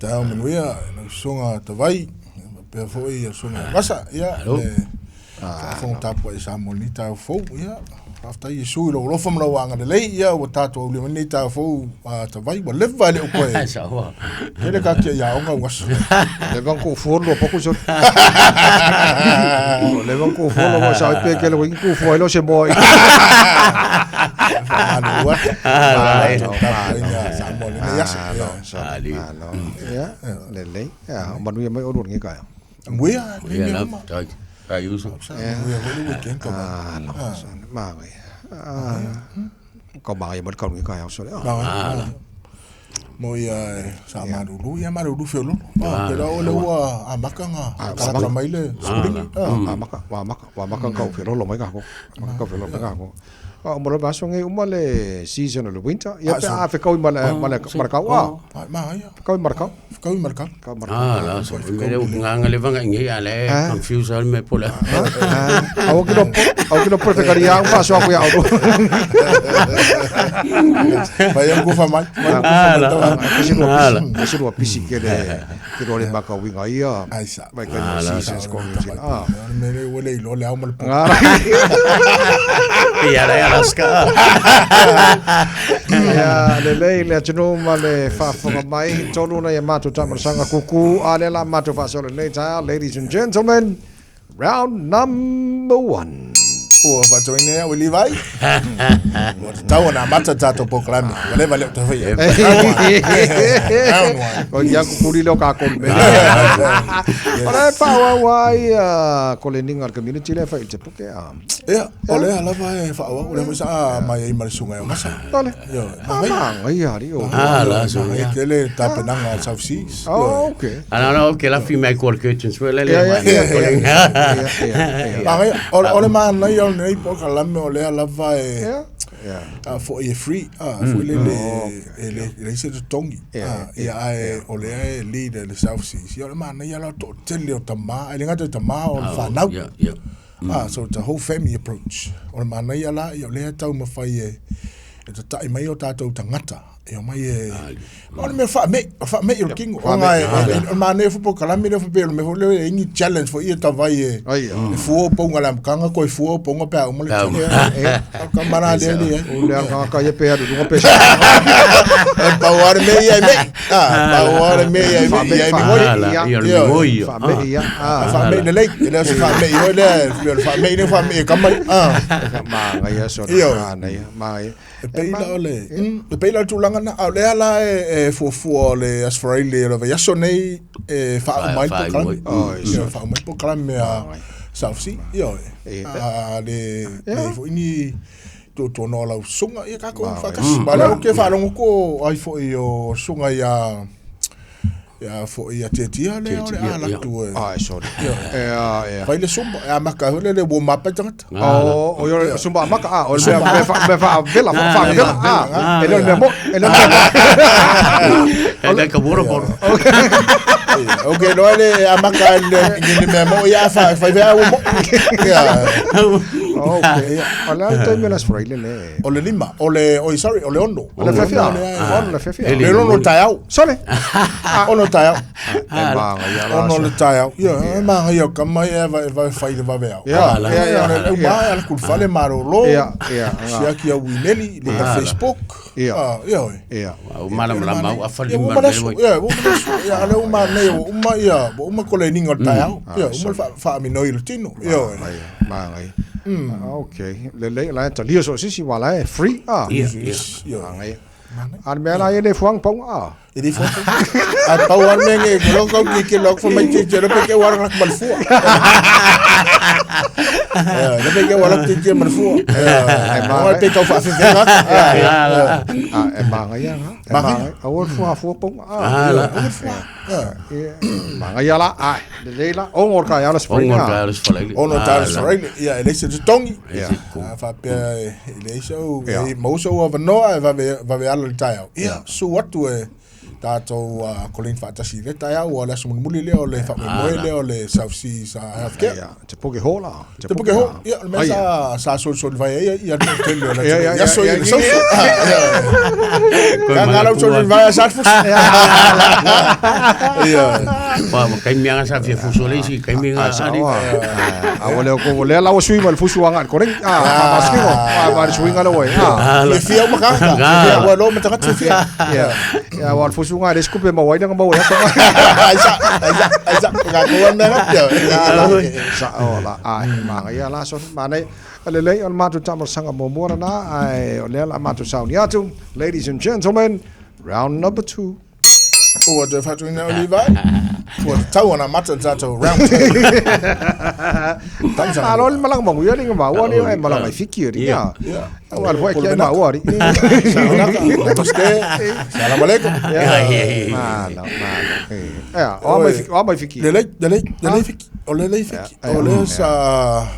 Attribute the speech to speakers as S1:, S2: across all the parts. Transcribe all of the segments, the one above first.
S1: Taeao manuia lau susuga Tavai, faapea foi le susuga Vasa, ia, le faafofoga tapuai a Samoa i lenei taeao fou. Ia, faafetai Iesu i lou alofa ma lau agalelei, ia, ua tatou aulia mai lenei taeao fou, Tavai, ua leva e le o toe.
S2: Saoa.
S1: Tele ka tia i aoga ua aso.
S3: Leva na kuufua lua poku soli. Leva na kuufua lua sa ai pe kele wing kuufua ai lo se moa i.
S1: Faamalulu atu.
S2: Ah,
S1: Tapuaiga a Samoa i lenei aso. Ia.
S2: Ali.
S3: Malo. Ia, lelei. Ia, o manuia mai oulua i lenei taeao.
S1: Amuia,
S2: Ia
S1: lenei
S2: la,
S1: uma.
S2: tai, tai uso.
S1: Amuia foi le weekend ka mai.
S3: Malo. Manaia. Ah, kau manaia mai le kau i lenei taeao sole.
S1: Ah. Mo ia sa malulu, ia malulu feololo. Ah, ke la o le ua amaka nga kalakala mai le spring. Ah,
S3: Amaka, ua amaka, ua amaka ona tau felolo mai tatou. Amaka tau felolo mai tatou. A o mo le vaiaso nei uma le season o le winter, ia pe a fekaui ma le ma le ma le kau a.
S1: Ah, ma ia.
S3: Fekaui ma le kau.
S1: Fekaui ma le kau.
S3: Fekaui ma le kau.
S2: Ah, la, so, me le nganga le vanga ingi a le confuse al me pola.
S3: Aua ki no aua ki no perfect ia un paso aku ia au.
S1: Vai am kufa mai.
S2: Ah, la.
S3: Kasi lua
S2: Ah, la.
S3: pisi, kasi lua pisi ke le ke le maka winga ia.
S1: Ai sa.
S3: Mai kai no seasons ko New Zealand. Ah.
S1: Me le ua le iloa le ao ma le po.
S3: Ah.
S2: Ia la Alaska.
S3: Ia, lelei le atunuu ma le faafofoga mai, tolu nai a matou taamalasaga kuku, a lea la matou faasolo i lenei taeao, ladies and gentlemen, round number one.
S1: Ua faatoina ia ua Levi. Ua tatau ona amata tatou polokalame. Ua leva le o toe faia. Round one.
S3: O ia kukuli leo ka kolu me. O le faaauau ai ko le ninga o le community lea e fai i le Tepuke a.
S1: Ia, o lea lava e faaauau, o lea foi sa mai ai ma le susuga e Ogasa.
S3: Tole.
S1: Ioe,
S3: Ah,
S1: manaia.
S3: manaia alii o.
S2: Ah, la, so,
S1: Manaia
S2: ia.
S1: tele tapenaga a le South Seas.
S3: Oh, okay.
S2: Ah, no, no, ke la fi mai ko curtains we le le.
S3: Ia, ia, ia, ia, ia, ia, ia.
S1: Manaia, o le manaia o lenei polokalame o lea lava e
S3: Ia, ia.
S1: a foi e free, a foi lele e le leai se totogi. Ia ae o lea e lead e le South Seas. Ia o le manaia la o le toatele o tama, e le gata i tama o le fanau.
S2: Ia, ia.
S1: Ah, so it's a whole family approach. O le manaia la, ia o lea e taumafai e e tata'i mai o tatou tagata e omai e o le mea faamei, o le faamei o le tino. Ona e o le manaia foi polokalame lea faapea o le mea foi lea e i ai ni challenge foi ia tavai e e fua o pouga a le amataga toe fua o pouga pe a uma le challenge. Ka mala lea le ai.
S3: O le agagaka ia pe alu i luga pe sa.
S1: E pau lava le mea ia e mei. Ah, pau lava le mea ia e mei, ia e migoi.
S2: Ah, la, ia le migoi.
S3: Faamei ia. Ah.
S1: Faamei lelei, e le o se faamei foi lea, e pei o le faamei lea faamei e kama. Ah.
S3: Manaia sona.
S1: Ioe.
S3: Manaia, manaia.
S1: E pei la o le, e pei la o le tulaga lena, a o lea la e fuafua o le Aso Faraile o le vaiaso nei e faauma ai le polokalame. Ioe, faauma ai le polokalame a South Sea, ioe. A le leai foi ni tuatuanoa o lau susuga, ia tatou faatasi. Ma o lea ou te faalogo atu o ai foi o susuga ia ia foi ia Tietia lea o le a alu atu e
S3: Ai, sorry. Ea, ea.
S1: fai le Zumba, e amata ai foi lea le warm up ai tagata.
S3: O, o le Zumba amata, ah, o le mea, mea, fa, mea faavela, faavela, ah, e le o le mea mo, e le o le mea mo.
S2: E le ka water bottle.
S1: Ok, loa le amata le le mea mo ia fa fai vea ua mo. Ia.
S3: Ok, o le a le taimi o le Aso Faraile le.
S1: O le 5, o le oi sorry, o le 6.
S3: O le afiafi a? Ono le afiafi a?
S1: Le 6 taeao.
S3: Sole.
S1: 6 taeao.
S3: E manaia la.
S1: 6 le taeao. Ia, e manaia o kama ia e va fai le vaveao.
S3: Ia, ia, ia.
S1: Le uma e ala kulufale malolo.
S3: Ia, ia.
S1: Siaki au imeli, luga Facebook.
S3: Ia.
S1: Ia oi.
S3: Ia.
S2: Ua malamalama au afa
S1: Ia, ua
S2: lima
S1: uma
S2: le
S1: le aso,
S2: oi.
S1: ia, ua uma le aso. Ia, ale uma nei, ua uma ia, ua uma koleniga o le taeao. Ia, uma le faaminoi i le tino. Ia oi.
S3: Manaia, manaia. Ok, lelei, la e talia so o se isi, ua la e free, ah.
S2: Ia, ia.
S1: Ia.
S3: Manaia. A le mea la e le fuaga pauga, ah.
S1: E le fuaga. A pau lava le mea nei, e loko au kiki loko fai mai titi, le pe ke ua lako ma le fua. Le pe ke ua lako titi ma le fua. E pe tau faafefega atu.
S3: Ah, e manaia la. E manaia. Aua le fua fua pauga.
S2: Ah, la.
S3: Manaia la. Ai, lelei la. Ono o le taeao le Aso Faraile.
S2: Ono o le taeao le Aso Faraile.
S1: Ono o le taeao le Aso Faraile. Ia, e leai se totogi.
S3: Ia.
S1: A faapea e leai sau, e maua sou avanoa e vave, vave ala i le taeao. Ia, susu atu e Tatou Colleen faatasi i le taeao ua o le aso mulimuli lea o le faamoemoe lea o le South Seas Healthcare.
S3: Ia, te puke ho la.
S1: Te puke ho, ia, o le mea sa, sa solisoli vai ai ia le tele o le atunuu i aso ia le sausu. Ka ngā lau solisoli vai a sa fusu. Ia.
S2: Pa ma kai mea sa fia fusu le isi kai mea
S3: sa ni. A wale ko le la sui ma le fusu anga ko ring. Ah, ma skingo. Ah, ma sui ngala wai.
S1: Ah. Le fia uma ka. Fia ua lo ma tagata fia.
S3: Ia. Ia wa le fusu nga le skupe ma wai nga ma wai aso.
S1: Ai sa, ai sa, ai sa. Ka ko mea nga.
S3: Sa o la ai ma ia la so ma nei le lei o le matou tamasaga muamua lena ae o lea la matou sauni atu. Ladies and gentlemen, round number 2.
S1: Ua toe faatuina o Levi. Ua tatau ona mata le tatou round two.
S3: A lo le malaga manuia le maua le e malaga i Fiti ali.
S2: Ia.
S1: Ia.
S3: Ua alu foi kia maua ali.
S1: Namaste. Salam alaikum.
S3: Malo, malo. Ea, o mai Fiti, o mai Fiti.
S1: Lelei, lelei, lelei Fiti. O lelei Fiti. O lea sa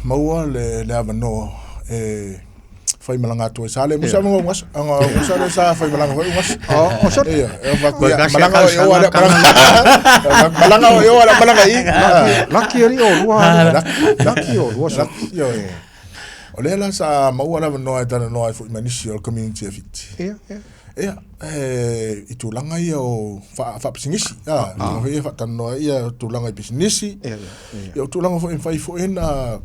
S1: maua le le avanoa e fai malaga atu ai. Sa le musa anga ugasa, anga ugasa le sa fai malaga foi ugasa.
S3: O so
S1: Ia, e fa
S2: Koe
S1: kuia,
S2: kasi
S1: malaga o
S2: tausaga
S1: e o ala
S2: kanga
S1: malaga. Malaga o e o ala malaga i.
S3: laki ali o lua. Laki o lua so.
S1: Ia. O lea la sa maua le avanoa e talanoa ai foi ma nisi o le community e Fiti.
S3: Ia, ia.
S1: Ia, e, i tulaga ia o faapisinisi. Ah, tulaga foi ia faatalanoa ia tulaga i pisinisi.
S3: Ia, ia.
S1: Ia, o tulaga foi e mafai foi na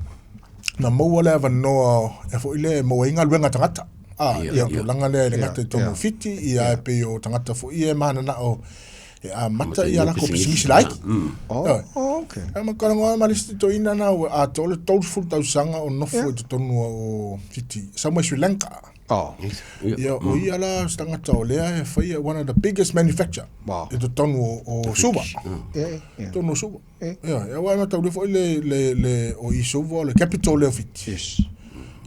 S1: na maua le avanoa e foi le maua ai galuega a tagata. Ah,
S2: Ia,
S1: ia,
S2: ia.
S1: tulaga lea e le
S3: Ia,
S1: gata i totonu
S3: ia.
S1: o Fiti, ia e pei o tagata foi ia e mananao e amata
S2: Amata
S1: ia
S2: i
S1: lakou
S2: pisinisi.
S1: pisinisi laiti.
S3: Oh, okay.
S1: E ma talanoa ma le isi toeaina na ua atoa le 30 tausaga o nofo i totonu o Fiti, sau mai Sri Lanka.
S3: Oh.
S1: Ia, o ia la se tagata o lea e faia one of the biggest manufacturer
S3: Wow.
S1: i totonu o Suva.
S3: Ia, ia.
S1: Totonu o Suva.
S3: Eh.
S1: Ia, ia ua mataulia foi le, le, le, o i Suva o le capital lea o Fiti.
S3: Yes.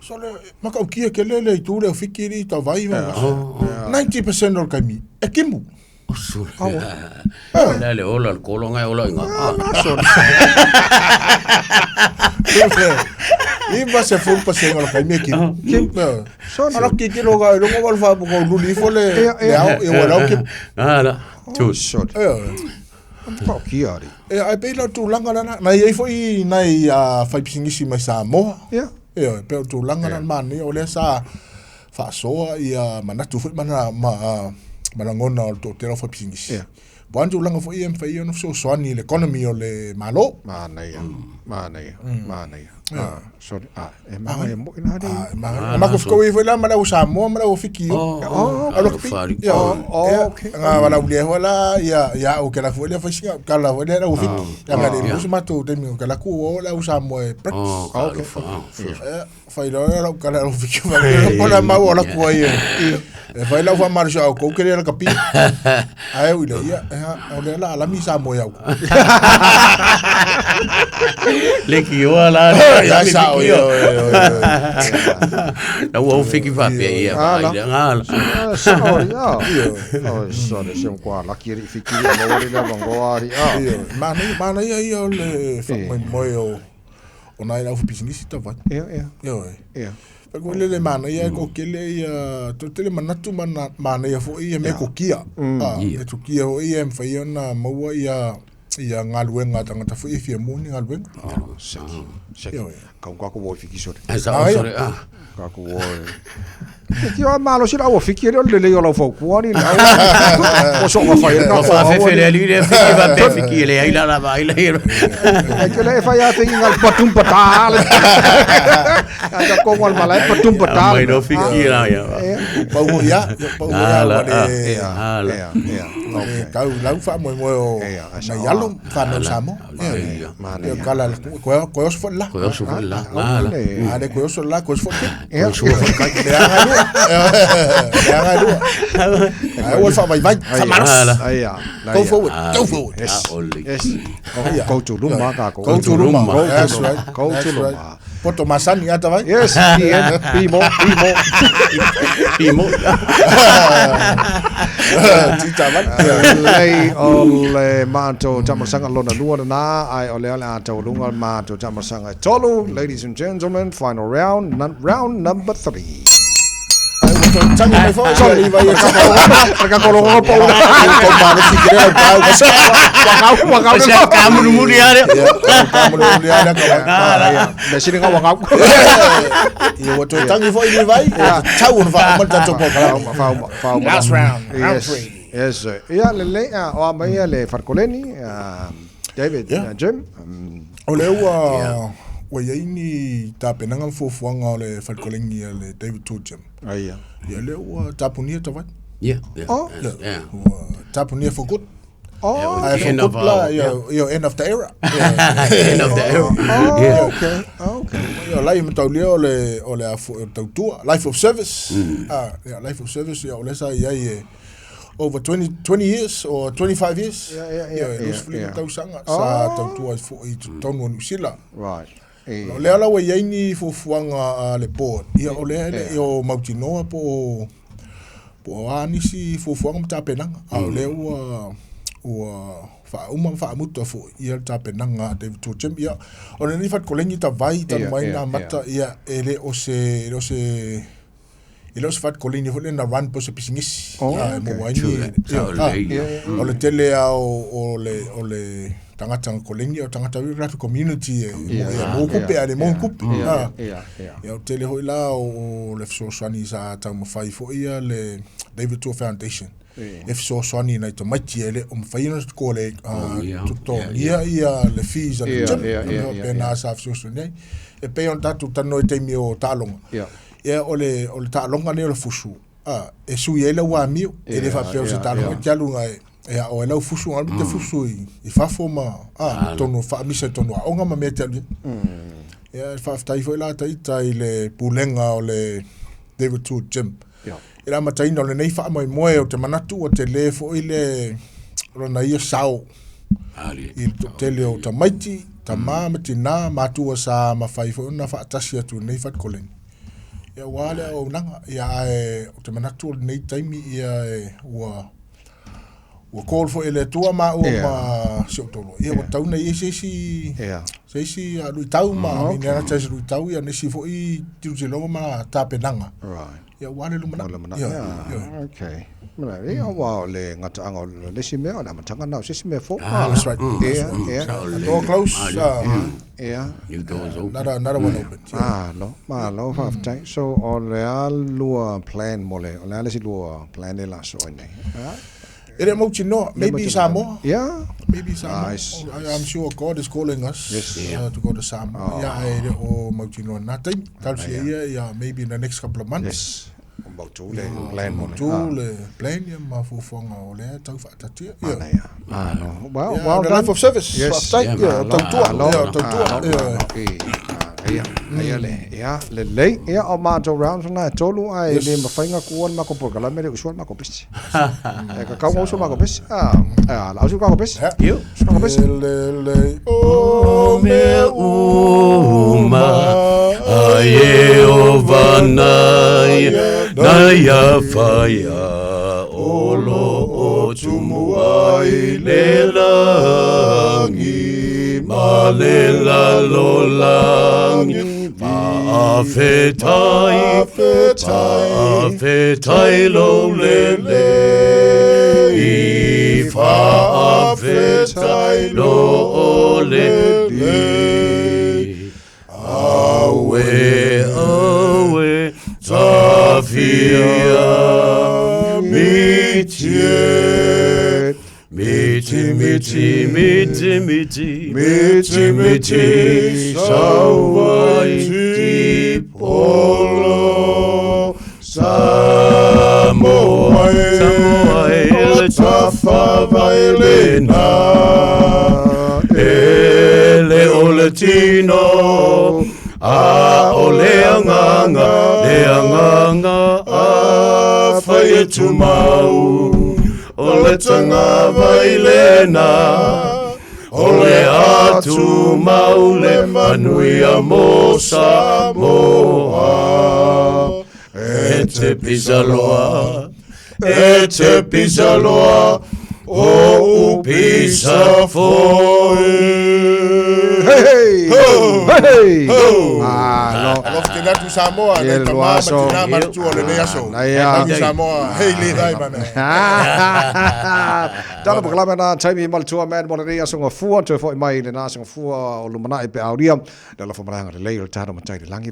S1: So le, makaukia kele le itu lea o Fiti i tavai ma 90% o le kaimi, e kimu.
S2: La le ola le kolo ngai ola inga.
S3: So
S1: Iva se fulu pasega o le kaimi e kimu. Ia.
S3: So
S1: Ala ki kilo ga longo wal fa ko luli fo le
S3: Ia,
S1: le
S3: ia.
S1: ao e wala o kimu.
S2: Ah la. Tu.
S3: so.
S1: Ia.
S3: Ko kia ali.
S1: E ai pei la tulaga lana, na i ai foi nai a fai pisinisi mai Samoa.
S3: Ia.
S1: Ia, pe o tulaga lana manaia o lea sa faasoa ia manatu foi mana ma malagona o le toatele o fai pisinisi.
S3: Ia.
S1: Po a ni tulaga foi ia e mafai ona fesoasoani i le economy o le Malo.
S3: Manaia. Manaia. Manaia. Ah, sorry. Ah, e manaia mo ina ali.
S1: Ah, ma ma ko fikaui foi la ma lau Samoa ma lau Fiti.
S2: Oh,
S3: Oh,
S1: Alo kapi. Ia,
S3: Oh,
S1: ia,
S3: okay.
S1: Nga wala ulia wala ia ia o kala foi le fai singa kala foi le lau Fiti. Ia nga le musu matou taimi o kala ku o lau Samoa e practice.
S2: Oh,
S3: Okay.
S1: Eh, fai loa lau kala lau Fiti fa le pola mau o la ku ai. E fai lau fa marisa o ko kele la kapi. Ai ui le ia e o le la alami Samoa iau.
S2: Le ki oa la.
S1: Ia sa o ia.
S2: La ua fiki fa pe ia.
S3: Ah, la.
S2: Ai le ngala.
S3: Ah, sorry. Ah. Oh, sorry, se kwa laki ali fiki ma wale la bango ali. Ah.
S1: Manaia manaia ia o le faamoemoe o o nai lau pisinisi tavai.
S3: Ia, ia.
S1: Ia oe.
S3: Ia.
S1: Fa ko le le manaia e ko kele ia to tele manatu mana manaia foi ia me ko kia. Ah, me to kia foi ia mafai ona maua ia ia galuega a tagata foi e fia mu ni galuega.
S3: Seki. Seki.
S1: Ia oe.
S3: Ka kwa ko wo fiki sorry.
S2: Ai sa
S1: Ah, ia.
S2: sorry. Ah.
S3: Ka ko wo. Ki o malo sila o fiki ali o le le o lau fau kuani le au. O so ma fai
S2: Ko
S3: ka
S2: fa fe le ali le fiki fa pe fiki le ai la la va ai la.
S3: Ai ke le fai a te ingal patum patal. Ka ko wal malai patum patal.
S2: Mai no fiki la ia.
S1: Pau ia, ia pau ia
S2: Ah, la,
S1: wa le
S3: Ia,
S2: Ah, la.
S3: ia, ia.
S1: le tau lau faamoemoe o
S3: Ia, asa
S1: nai
S3: o.
S1: alo fanau Samoa. Ia.
S2: Ia.
S1: Ia kala ko ko oso foi la.
S2: Ko oso foi la. Ah, la.
S1: Ah, le ko oso la ko oso foi.
S3: Ia.
S2: Ko oso foi kai.
S1: Le aga lua. Le aga lua. Ai ua faavaivai. Faamalos.
S2: Ah, la.
S3: Ia.
S1: Go forward. Go forward.
S3: Yes.
S2: Ah, ole.
S3: Yes. Go to luma ka ko.
S1: Go to Ruma.
S3: Go to
S1: That's
S3: Ruma.
S1: right.
S3: Go to
S1: That's right.
S3: Ruma.
S1: Poto masani ata vai.
S3: Yes, PM, Pimo, Pimo.
S2: Pimo.
S1: Tita vai.
S3: Lei o le matou tamasaga lona lua lena ae o lea o le a tauluga le matou tamasaga e tolu. Ladies and gentlemen, final round, round number 3.
S1: Tangi mai foi. Sorry, vai.
S3: Ka kolo ko pa una.
S1: Ko malosi ki le pau.
S3: Wangau, wangau.
S2: Se ka mulimuli ale.
S1: Ia, ka mulimuli ale ka.
S3: Ia, me sini nga wangau.
S1: Ia ua toe tagi foi Levi. Tau ona faauma le tatou polokalame.
S3: Fauma, fauma, fauma.
S1: Last round, round
S3: Yes.
S1: three.
S3: Yes, sir. Ia, lelei, o a mai ia le Falekoleni, David,
S1: Yeah.
S3: Jim.
S1: O lea ua ua i ai ni tapenaga ma fuafuaga o le falekolegi a le David Tour Jim.
S3: Aia.
S1: Ia lea ua tapunia tavai.
S2: Yeah, yeah.
S3: Oh.
S2: Yeah.
S1: Ua tapunia for good.
S3: Oh,
S1: Ae for
S2: End
S1: good
S2: of
S1: la,
S2: our-
S1: ia, ia, end of the era. Ia,
S2: End of the era.
S3: oh, okay, okay.
S1: ia, lai mataulia o le, o le afu, o le tautua, life of service. Ah, ia, life of service, ia, o lea sa i ai e over 20, 20 years or 25 years.
S3: Yeah, yeah, yeah,
S1: Ia,
S3: yeah,
S1: 25
S3: yeah.
S1: tausaga sa tautua ai foi i totonu o Niu Sila.
S3: Right. Eh,
S1: O lea la ua i ai ni fuafuaga a le board. Ia o lea e le o mautinoa po o po o a nisi fuafuaga ma tapenaga. A o lea ua ua faauma ma faamuta foi ia le tapenaga a David Tour Jim. Ia o lenei falekolegi tavai talu
S3: Ia,
S1: mai
S3: ia,
S1: na amata ia e le o se e le o se e le o se falekolegi foi lea na run po o se pisinisi.
S3: Oh,
S1: Ah, e
S3: okay.
S1: maua ai ni
S2: True that.
S1: ia,
S2: Sao
S1: ah,
S2: lelei ia.
S1: o le tele a o o le o le tagata ga kolegi o tagata i latou community e
S3: Yeah,
S1: e mo kupe
S3: yeah,
S1: a le mo kupe.
S3: yeah,
S1: Ah.
S3: yeah, yeah.
S1: Ia o tele hoi la o, o le fesoasoani sa taumafai foi ia le David Tour Foundation.
S3: Yeah.
S1: E fesoasoani nai tamaiti e le o mafai ona kole
S2: yeah.
S1: totogia ia le fees a le
S3: Yeah,
S1: gym.
S3: yeah, yeah, yeah,
S1: Pe na sa fesoasoani ai. E pei ona tatou talanoa i taimi o taaloga.
S3: Yeah.
S1: Ia o le o le taaloga lea o le fusu. Ah, e sui ai lau amio. E le
S3: Yeah,
S1: faapea o se
S3: yeah,
S1: taaloga
S3: yeah.
S1: te alu e e ao ai lau fusu alu te fusu i i fafo ma ah tonu faamisa i tonu aoga ma mea te alu. Ia e faafetai foi la taita i le pulega o le David Tour Gym.
S3: Yeah.
S1: E la mataina o lenei faamoemoe o te manatu ua telē foi le lona ia sao
S2: Ali.
S1: i le toatele o tamaiti, tamā ma tinā, matua sa mafai foi ona faatasi atu i lenei falekoleni. Ia ua le auaunaga, ia ae o te manatu o lenei taimi ia e ua ua call foi e le Atua maua
S3: Yeah.
S1: ma si ou taulua. Ia ua tauna i ai se isi
S3: Yeah.
S1: se isi luitau ma mm, okay. se luitau ia nisi foi tilutiloga ma tapenaga.
S3: Right.
S1: Ia ua le lumanai.
S3: O le mana.
S1: Ia,
S3: Yeah.
S1: ia.
S3: Okay. Mana, ia wa o le ngata'anga o le isi mea, o le amataga na o se isi mea fou.
S1: That's right.
S3: Ia, ia,
S2: Sao lelei.
S1: Door close,
S3: ia.
S2: New doors open.
S1: another, another one open. Yeah.
S3: Malo, malo, faafetai. So, o le a lua plan mo le, o le a le isi lua plan e la so ai nei. Ah,
S1: E le mautinoa, maybe Samoa.
S3: Yeah.
S1: Maybe Samoa.
S3: Nice.
S1: I'm sure God is calling us
S3: Yes.
S1: to go to Samoa. Yeah, e le o mautinoa nā taimi. Talosia ia, ia, maybe in the next couple of months.
S3: Yes. O mautu le plan mo le.
S1: Tu le plan ia ma fuafuaga o lea tau faatatia. Ia.
S3: Mana ia. Malo. Well,
S1: Yeah,
S3: well
S1: the
S3: done.
S1: life of service.
S3: Yes.
S1: Faafetai.
S2: Yeah,
S1: Ia,
S2: malo.
S1: tautua.
S3: Malo,
S1: Ia, tautua.
S3: malo,
S1: Ia.
S3: malo. Eh, ah, ia, ia le, ia, lelei. Ia, o matou rounds na e tolu, ae le mafai ona kuua le matou polokalame le usu a le matou pesi. E kakau ga usu le matou pesi. Ah, ah, la usu le matou pesi.
S1: Ia.
S2: Io.
S3: Usu le matou pesi.
S1: Lele o
S2: Me uma a Yehova nai nai a faia o lo o tumu ai le langi ma le lalo langi Fa'afetai fa'afetai lo le le i fa'afetai lo le le Awe awe tafia mitie miti miti miti miti miti miti sawai ti polo Samoa Samoa e le tafa vai le na e le o le tino a o le anganga le anganga a fai e tumau o le tanga vai le na o le atu mau le manuia mo Samoa e te pisaloa e te pisaloa o u pisa foi.
S3: Hey! Hey! Malo.
S1: Alofa tele atu i Samoa,
S3: Ia
S1: nai
S3: le
S1: tama ma
S3: aso.
S1: tina ma matua o lenei aso.
S3: Ia.
S1: Love you Samoa. Hey, Levi, my man.
S3: Tala pakalame na taimi ma le tua man mo lenei aso gafua, toe foi mai i lena aso gafua o lumanai pe aulia. Le alofa malaga lelei o le tatou matai i le lagi.